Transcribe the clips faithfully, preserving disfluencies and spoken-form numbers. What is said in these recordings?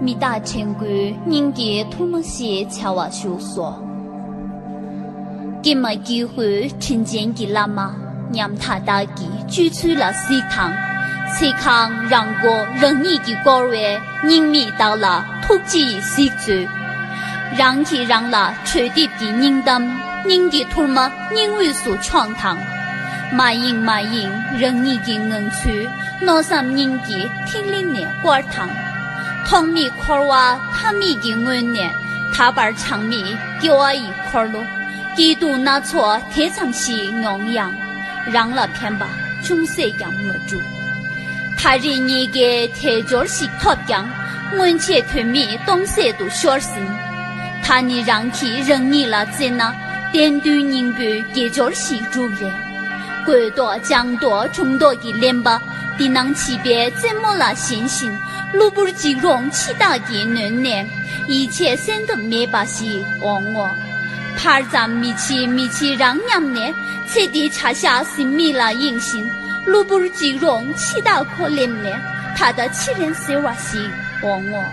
མི་རྟག་དྲན་སྐུའི་སྙིང་གི་ཐུར་མ་ཞེས་བྱ་བ་བཞུགས་སོ། ཀྱེ་མ་ཀྱི་ཧུད་དྲིན་ཅན་གྱི་བླ་མ། ཉམ་ཐག་བདག་གི་སྤྱོད་ཚུལ་ལ་གཟིགས་དང་། ཚིག་རྐང་རང་མགོ་རང་ཉིད་ཀྱིས་བསྐོར་བའི་སྙིང་མི་བདག་ལ་ཐུགས་རྗེས་གཟིགས་མཛོད། རང་གིས་རང་ལ་གྲོས་འདེབས་ཀྱི་སྙིང་གཏམ་སྙིང་གི་ཐུར་མ་སྙིང་དབུས་སུ་མཆོངས་དང་། མ་ཡེངས་མ་ཡེངས་རང་ཉིད་ཀྱི་ངང་ཚུལ་མནོ་བསམ་སྙིང་གི་ཐིག་ལེ་ནས་བསྐོར་དང་། ཐོག་མེད་འཁོར་བ་མཐའ་མེད་ཀྱི་སྔོན་ནས་ད་བར་གྲངས་མེད་སྐྱེ་བ་ཡི་འཁོར་ལོ། སྐྱིད་སྡུག་སྣ་ཚོགས་དེ་ཙམ་ཞིག་མྱོང་ཡང་། རང་ལ་ཕན་པ་ཅུང་ཟད་ཀྱང་མ་བསྒྲུབས། ད་རེས་ཉེས་འགེལ་དལ་འབྱོར་ཞིག་ཐོབ་ཀྱང་། སྔོན་ཆད་དོན་མེད་སྟོང་ཟད་དུ་ཤོར་ཟིན། ད་ནི་རང་གིས་རང་ཉིད་ལ་བརྩེ་ན། གཏན་དུ་སྙིང་པོའི་དགེ་སྦྱོར་ཞིག་བསྒྲུབས་རེད། རྒོད་མདོག་ལྗང་མདོག་གྲུང་མདོག་གིས་ལེན་པ། འདི་སྣང་བྱིས་པའི་རྩེད་མོ་ལ་ཞེན་བཞིན། གློ་བུར་འཇིགས་རུང་འཆི་བདག་གི་གནོན་ནས། ཡིད་ཆེས་གསན་ཐབས་མེད་པ་ཞིག་འོང་ངོ་། ཕར་ཙམ་མི་འཆི་མི་འཆི་རང་སྙམ་ནས། ཚེ་འདིའི་བྱ་བཞག་ཟིན་མིག་ལ་གཡེང་བཞིན། གློ་བུར་འཇིགས་རུང་འཆི་བདག་ཁོ་ལེམ་ནས། ད་ལྟ་འཆི་རན་ཟེར་བ་ཞིག་འོང་ངོ་།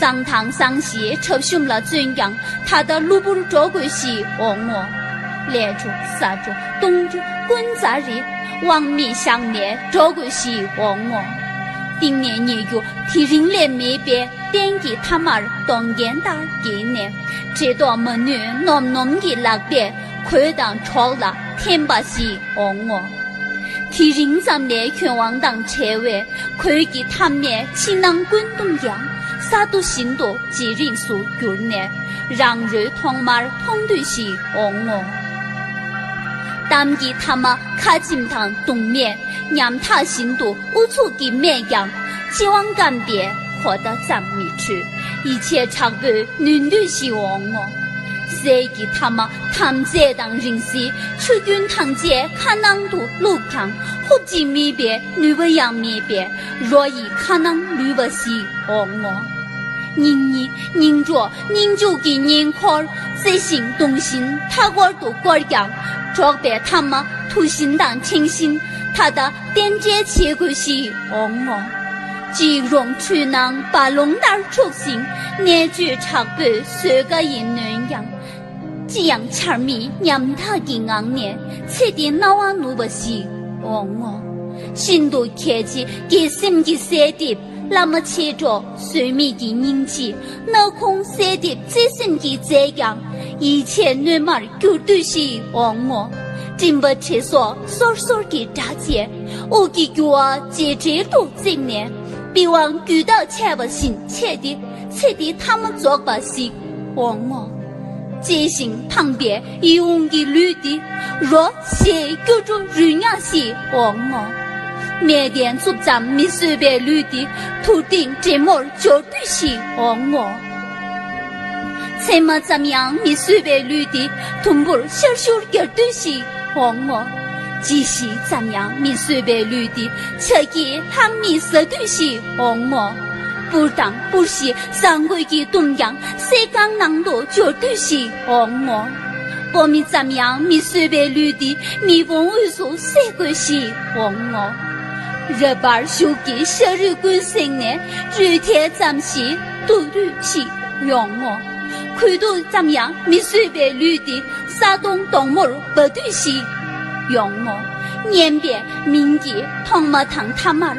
སང་དང་སང་ཞེས་ཁྲབ་ཤུམ་ལ་བརྩོན་ཀྱང་། ད་ལྟ་གློ་བུར་འགྲོ་དགོས་ཞིག་འོང་ངོ་། ལས་འགྲོ་ཟ་འགྲོ་གཏོང་འགྲོ་ཀུན་རྩ་རེད། དབང་མེད་བཞག་ནས་འགྲོ་དགོས་ཞིག་འོང་ངོ་། གཏིང་ནས་ཉེས་རྒྱུ་དེ་རིང་ལས་མེད་པས། གཏན་གྱི་ཐ་མར་གདོང་རྒྱན་ལྟར་འགྱེལ་ནས། བྲེལ་ཏོག་མ་ནུས་ནོམ་ནོམ་གྱི་ལག་པས། གོས་དང་གྲོགས་ལ་འཐེན་པ་ཞིག་འོང་ངོ་། དེ་རིང་ཙམ་ལས་གྱོད་དབང་དང་བྲལ་བའི། གོས་ཀྱི་ཐ་མས་ཕྱི་ནང་ཀུན་བཏུམས་ཀྱང་། ས་རྡོ་བཞིན་དུ་ལྗིད་རིང་སུ་གྱུར་ནས། རང་རོའི་ཐོག་མར་མཐོང་དུས་ཤིག་འོང་ངོ་། གཏམ་གྱི་ཐ་མ་ཁ་འཆིམ་དང་གདུང་མས། ཉམ་ཐག་བཞིན་དུ་ཨུ་ཚུགས་ཀྱིས་སྨྲས་ཀྱང་། སྤྱི་དབང་སྐམ་པའི་གོ་བརྡ་ཙམ་མི་འཕྲོད། ཡིད་ཆེས་དྲག་པོས་ནོན་དུས་ཤིག་འོང་ངོ་། ཟས་ཀྱི་ཐ་མ་དམ་རྫས་དང་རིང་བསྲེལ་ཆུ་རྒྱུན་ཐང་ཆད་ཁ་ནང་དུ་བླུགས་ཀྱང་། ཧུབ་ཅིག་མིད་པའི་ནུས་པ་ཡང་མེད་པས། རོ་ཡི་ཁ་ནང་ལུས་པ་ཞིག་འོང་ངོ་། སྙིང་ཉེ་སྙིང་གྲོགས་སྙིང་འཇུག་གི་ཉེ་འཁོར། བརྩེ་ཞིང་གདུང་བཞིན་མཐའ་སྐོར་དུ་བསྐོར་ཀྱང་། འགྲོགས་པའི་ཐ་མ་དུག་བཞིན་དང་འཕྲེང་བཞིན། ད་ལྟ་རྟེན་འབྲེལ་བྱེད་དགོས་ཤིག་འོང་ངོ་། འཇིགས་རུང་འཁྲུལ་སྣང་རྦ་ཀློང་ལྟར་འཁྲུགས་ཤིང་། གནད་གཅོད་དྲག་པོས་བཟོད་དཀའ་ཡིས་ནོན་ཀྱང་། ཅི་ཡང་འཆར་མེད་ཉམ་ཐག་གི་ངང་ནས། ཚེ་འདི་སྣང་བ་ནུབ་པ་ཞིག་འོང་ངོ་། ཤིན་ཏུ་གལ་ཆེ་དགེ་སེམས་ཀྱི་གསལ་འདེབས། བླ་མ་མཆེད་གྲོགས་བཟོད་མེད་ཀྱི་སྙིང་རྗེ། སྣ་ཁུང་གསལ་འདེབས་བརྩེ་སེམས་ཀྱིས་མཛད་ཀྱང་། ཡིད་ཆེས་གནོད་མར་གྱུར་དུས་ཤིག་འོང་ངོ་། སྤྲིན་པ་དྲི་སོགས་སོར་སོར་གྱི་སྒྲ་བཅས། དབུགས་ཀྱི་རྒྱུ་བ་རྗེས་དྲན་དུ་བརྩིགས་ནས། པི་ཝང་རྒྱུད་དག་ཆད་པ་བཞིན་ཆད་དེ། ཚེ་འདི་ཐ་མ་རྫོགས་པ་ཞིག་འོང་ངོ་། གཅེས་ཤིང་ཕངས་པའི་ཡིད་འོང་གི་ལུས་འདི། རོ་ཞེས་སྐྱུ་བྲོ་རུལ་ཉག་ཞིག་འོང་ངོ་། སྨྲས་ཏེ་མཛུབ་ཙམ་མི་བཟོད་པའི་ལུས་འདི། དུར་སྟེང་འདྲེ་མོར་སྦྱོར་དུས་ཤིག་འོང་ངོ་། མཚན་མ་ཙམ་ཡང་མི་བཟོད་པའི་ལུས་འདི། དུམ་བུར་ཤར་ཤུར་གྱར་དུས་ཤིག་འོང་ངོ་། ལྗིད་ཤིང་ཙམ་ཡང་མི་བཟོད་པའི་ལུས་འདི། ཆ་གིས་ལྷག་མི་ཟ་དུས་ཤིག་འོང་ངོ་། སྤུར་དང་སྤུར་ཞིག་ཟངས་ཁོལ་གྱིས་བཏུམས་ཀྱང་། སྲེག་ཁང་ནང་དུ་འབྱོར་དུས་ཤིག་འོང་ངོ་། སྤོ་མི་ཙམ་ཡང་མི་བཟོད་པའི་ལུས་འདི། མེ་དཔུང་དབུས་སུ་བསད་དགོས་ཤིག་འོང་ངོ་། རབ་འབར་གཞུག་གི་ཤ་རུས་ཀུན་བསྲེགས་ནས། རུས་ཐལ་ཙམ་ཞིག་བཏུ་དུས་ཤིག་ཡོང་ངོ་། ཁོལ་གདུགས་ཙམ་ཡང་མི་བཟོད་པའི་ལུས་འདི། ས་དོང་དོག་མོར་སྦ་དུས་ཤིག་ཡོང་ངོ་། སྙན་པའི་མིང་གི་ཐོག་མ་དང་ཐ་མར།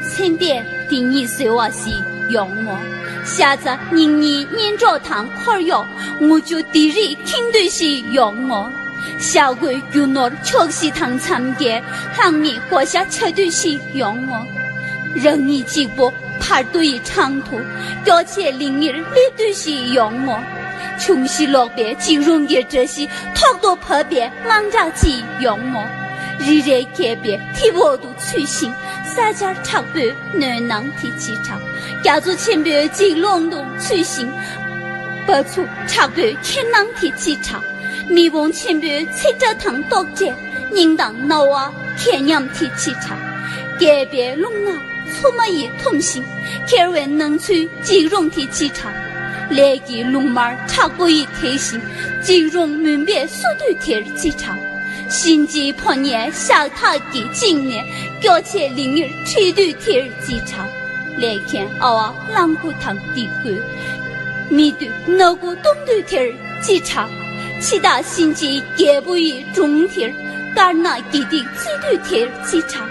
མཚན་ལྟས་འདི་ཉིད་ཟེར་བ་ཞིག་ཡོང་ངོ་། ཤ་ཚ་སྙིང་ཉེའི་གཉེན་གྲོགས་དང་འཁོར་གཡོག་ངུ་ཆུ་འདི་རིགས་ཁེངས་དུས་ཤིག་ཡོང་ངོ་། ཤ་ཁོའི་རྒྱུ་ནོར་ཕྱོགས་བཞི་དང་མཚམས་བརྒྱད། ལྷག་མེད་བགོ་བཤའ་བྱ་དུས་ཤིག་ཡོང་ངོ་། རང་ཉིད་གཅིག་པོ་བར་དོ་ཡི་འཕྲང་དུ། སྐྱོ་ཆས་ལིང་ངེར་སླེབས་དུས་ཤིག་ཡོང་ངོ་། འབྱུང་བཞི་ལོག་པའི་འཇིགས་རུང་གི་དགྲ་བཞི། ཐོག་ཏུ་བབས་པའི་དངངས་སྐྲག་ཅིག་ཡོང་ངོ་། རི་རས་རྒྱས་པའི་མཐིལ་འོག་ཏུ་ཚུད་ཤིང་། ས་ཆར་དྲག་པོའི་ནོར་སྣང་དེ་ཅི་དྲག་རྒྱ་མཚོ་ཆེན་པོའི་འཇིགས་སློང་དུ་ཚུད་ཤིང་། འབབ་ཚུགས་དྲག་པོའི་འཁྱེར་སྣང་དེ་ཅི་དྲག་མེ་དཔུང་ཆེན་པོའི་ཚིག་སྒྲ་དང་རྟོག་བྲལ། སྙིང་དང་རྣ་བ་གད་སྙོམས་དེ་ཅི་དྲག་རྒྱས་པའི་རླུང་ནག་འཚུབ་མ་ཡིས་འཐུམས་ཤིང་། འཁྱེར་བའི་སྣང་ཚུལ་འཇིགས་རུང་དེ་ཅི་དྲག་ལས་ཀྱི་རླུང་དམར་དྲག་པོ་ཡིས་དེད་ཞིང་། འཇིགས་རུང་མུན་པས་བསུ་དུས་དེར་ཅི་དྲག་གཤིན་རྗེའི་ཕོ་ཉས་ཤག་ཐག་གིས་བཅིངས་ནས། སྐྱོ་ཆས་ལིང་ངེར་ཁྲིད་དུས་དེར་ཅི་དྲག་ལས་མཁན་ཨ་བ་གླང་པོ་དང་སྡིག་གོས། མི་འདོད་སྣ་སྒོ་སྟོང་འདོད་དེར་ཅི་དྲག། འཆི་བདག་གཤིན་རྗེའི་རྒྱལ་པོ་ཡི་དྲུང་དེར། དཀར་ནག་དགེ་སྡིག་རྩིས་འདོད་དེར་ཅི་དྲག།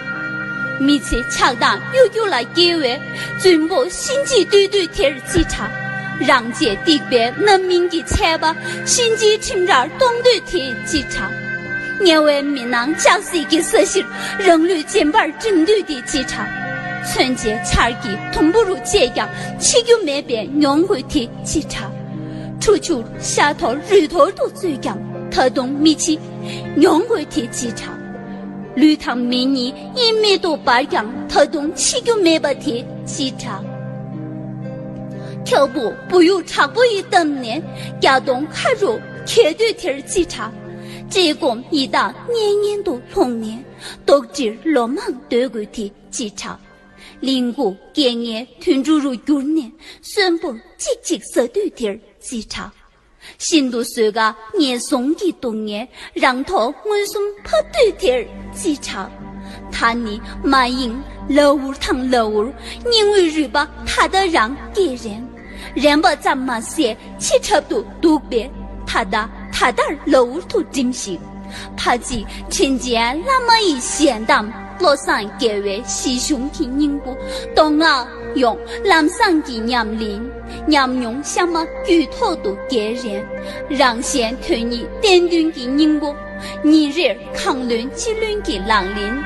མི་ཚེ་ཆགས་སྡང་གཡོ་སྒྱུ་ལ་སྐྱེལ་བའི། བཙུན་པོ་གཤིན་རྗེ་བསྟོད་འདོད་དེར་ཅི་དྲག། རང་ཆས་སྡིག་པའི་རྣམ་སྨིན་གྱི་ཆད་པ། གཤིན་རྗེའི་ཁྲིམས་རར་གཏོང་འདོད་དེ་ཅི་དྲག། དམྱལ་བའི་མི་སྣང་ལྕགས་སྲེག་གི་ས་གཞིར། རང་ལུས་སྦྱིན་པར་བསྒྲིམ་འདོད་དེ་ཅི་དྲག། མཚོན་ཆའི་ཆར་གྱིས་དུམ་བུ་རུ་བཅད་ཀྱང་། འཆི་རྒྱུ་མེད་པའི་མྱོང་དགོས་དེ་ཅི་དྲག། ཁྲོ་ཆུར་ཤ་འཐོར་རུས་འཐོར་དུ་བཙོས་ཀྱང་། ད་དུང་མི་འཆི་མྱོང་དགོས་དེ་ཅི་དྲག། ལུས་དང་མིག་གཉིས་དབྱེར་མེད་དུ་འབར་ཀྱང་། ད་དུང་འཆི་རྒྱུ་མེད་པ་དེ་ཅི་དྲག། ཁྱེའུ་བུ་ཡུག་དྲག་པོ་ཡིས་བཏབ་ནས། བརྒྱ་སྟོང་ཁ་རུ་འགྱེལ་འདོད་དེར་ཅི་དྲག། བཀྲེས་སྐོམ་ཡི་དྭགས་མངལ་ངན་དུ་ལྷུང་ནས། ལྡོག་འདྲིར་ལོ་མང་སྡོད་དགོས་དེ་ཅི་དྲག། གླིང་དགུ་རྐྱེན་ངན་དུད་འགྲོ་རུ་གྱུར་ནས། གསོན་པོར་གཅིག་གཅིག་ཟ་འདོད་དེར་ཅི་དྲག། ཤིན་ཏུ་བཟོད་དཀའ་ངན་སོང་གི་སྡུག་བསྔལ། རང་ཐོག་མངོན་སུམ་ཕབ་འདོད་དེར་ཅི་དྲག། ད་ནི་མ་ཡེངས་ལ་འུར་དང་ལ་འུར། སྙིང་དབུས་རུས་པ་ད་ལྟ་རང་སྐྱེས་རན། རན་པ་ཙམ་མ་ཟད་འཆི་གྲབས་དུ་འདུག་པས། ད་ལྟ་ད་ལྟར་ལ་འུར་དུ་འགྲིམས་ཤིག། ཕ་གཅིག་དྲིན་ཅན་བླ་མ་ཡི་ཞལ་གདམས། བློ་བཟང་རྒྱལ་བའི་ཞི་གཞུང་གི་སྙིང་པོ། མདོ་སྔགས་ཡོངས་ལམ་བཟང་གི་ཉམས་ལེན། ཉམས་མྱོང་གཤའ་མ་རྒྱུད་ཐོག་ཏུ་རྒྱས་རན། རང་གཞན་དོན་གཉིས་བསྟན་དོན་གྱི་སྙིང་པོ། ཉིན་རེར་གང་ལོན་ཅི་ལོན་གྱི་ལག་ལེན།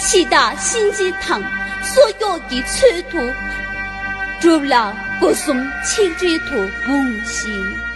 འཆི་བདག་གཤིན་རྗེ་དང་སྲོག་སྐྱོགས་ཀྱི་ཚུལ་དུ། སྒྲུབ་ལ་སྒོ་གསུམ་ཆིག་དྲིལ་དུ་འབུངས་ཤིག།